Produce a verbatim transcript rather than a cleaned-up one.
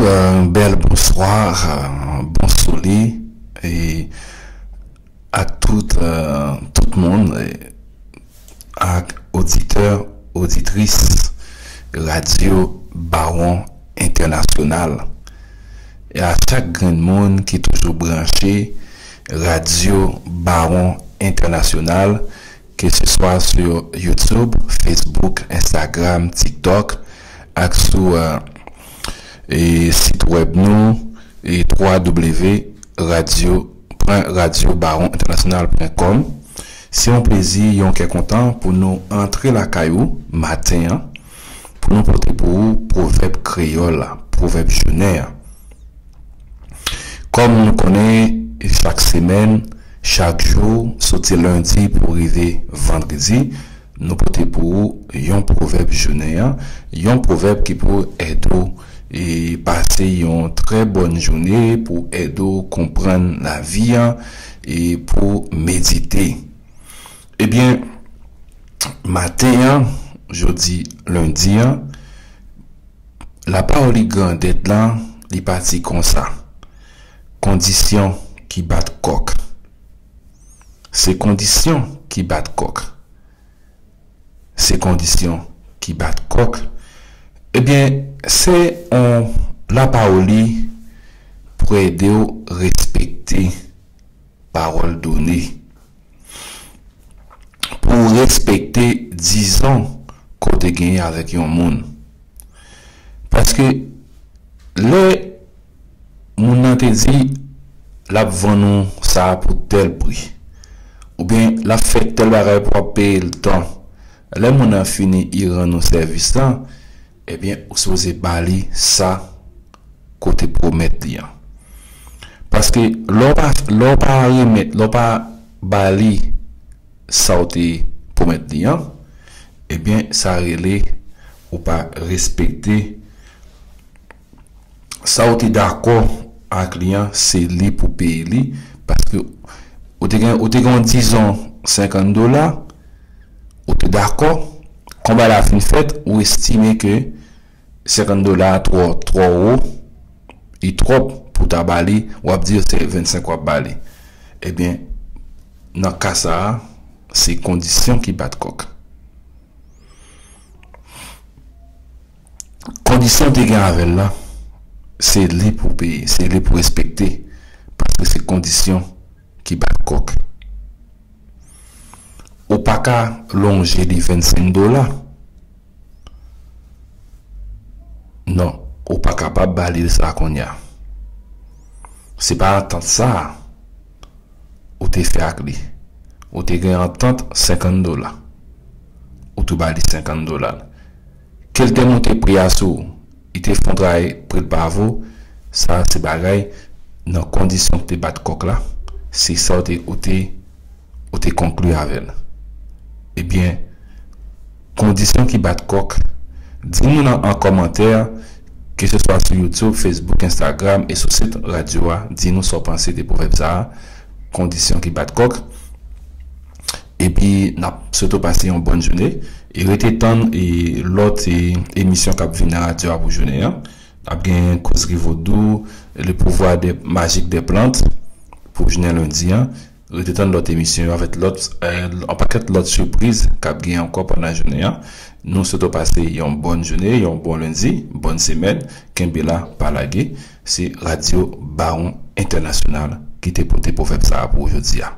Euh, bèl bonswa, euh, bon sole, e ak tout, euh, tout moun, e ak oditè, oditris Radyo Bawon Entènasyonal. E a chak grenn moun ki toujou branche Radyo Bawon Entènasyonal, ke se swa sou YouTube, Facebook, Instagram, TikTok, ak sou, euh, e sit wèb nou, e w w w pwen radyo bawon entènasyonal pwen kòm. Se yon plezi, yon kè kontan pou nou antre lakay ou maten an, pou nou pote pou ou pwovèb kreyòl la, pwovèb jounen an. Kòm nou konnen, chak semèn, chak jou, soti lendi pou rive vandredi, nou pote pou ou yon pwovèb jounen an, yon pwovèb ki pou ède w e pase yon trè bòn jounen, pou ède w konprann lavi an e pou medite. Ebyen, maten an, jodi lendi an, lapawòl li grandèt lan, li pati konsa. Kondisyon ki bat kòk. Se kondisyon ki bat kòk. Se kondisyon ki bat kòk. Ebyen, se yon lapawòl li pou ede w respekte pawòl done. Pou w respekte dizon ke w te genyen avèk yon moun. Paske lè moun nan te di l ap vann ou sa pou tèl pri, oubyen l ap fè tèl bagay pou w ap peye l tan, lè moun nan fini i rann ou sèvis lan, ebyen, ou sipoze ba li sa ke w te pwomèt li an. Paske lè w pa, lè w pa remèt, lè w pa ba li sa w te pwomèt li an, ebyen, sa rele ou pa respekte sa w te dakò ak li an, se li pou peye li, paske ou te gen, ou te gen yon dizon senkant dola, ou te dakò, konba la fin fèt, ou estime ke senkant dola twò, twò wo, li twòp pou w ta ba li, w ap di se vennsenk w ap ba li. Ebyen, nan ka sa a, se kondisyon ki bat kòk. Kondisyon w te gen avè l la, se li pou peye, se li pou respekte, paske se kondisyon ki bat kòk. Ou pa ka lonje li vennsenk dola. Non, ou pa kapab ba li sa kounye a. Se pa antant sa a ou te fè ak li. Ou te gen antant senkant dola. Ou tou ba li senkant dola. Ke l te monte pri a sou ou, li te fè yon travay pri l pa vo, sa se bagay nan kondisyon ki te bat kòk la, se sa ou te, ou te, ou te konkli avè l. Ebyen, kondisyon ki bat kòk, di nou nan an kòmantè, ke se swa sou YouTube, Facebook, Instagram e sou sit radyo a, di nou sa w panse de pwovèb sa a, kondisyon ki bat kòk. Epi, n ap swete w pase yon bòn jounen. E rete tann e lòt e, emisyon k ap vin nan radyo a pou jounen an. N ap gen Kozri Vodou, Le pouvoir des, magique des plantes pou jounen lendi an. Rete tann lòt emisyon yo avèk lòt, e, yon pakèt lòt sipriz k ap gen ankò pandan jounen an. Nou swete w pase yon bòn jounen, yon bon lendi, bòn semèn. Kenbe la, pa lage. Se Radyo Bawon Entènasyonal ki te pote pwovèb sa a pou ou jodi a.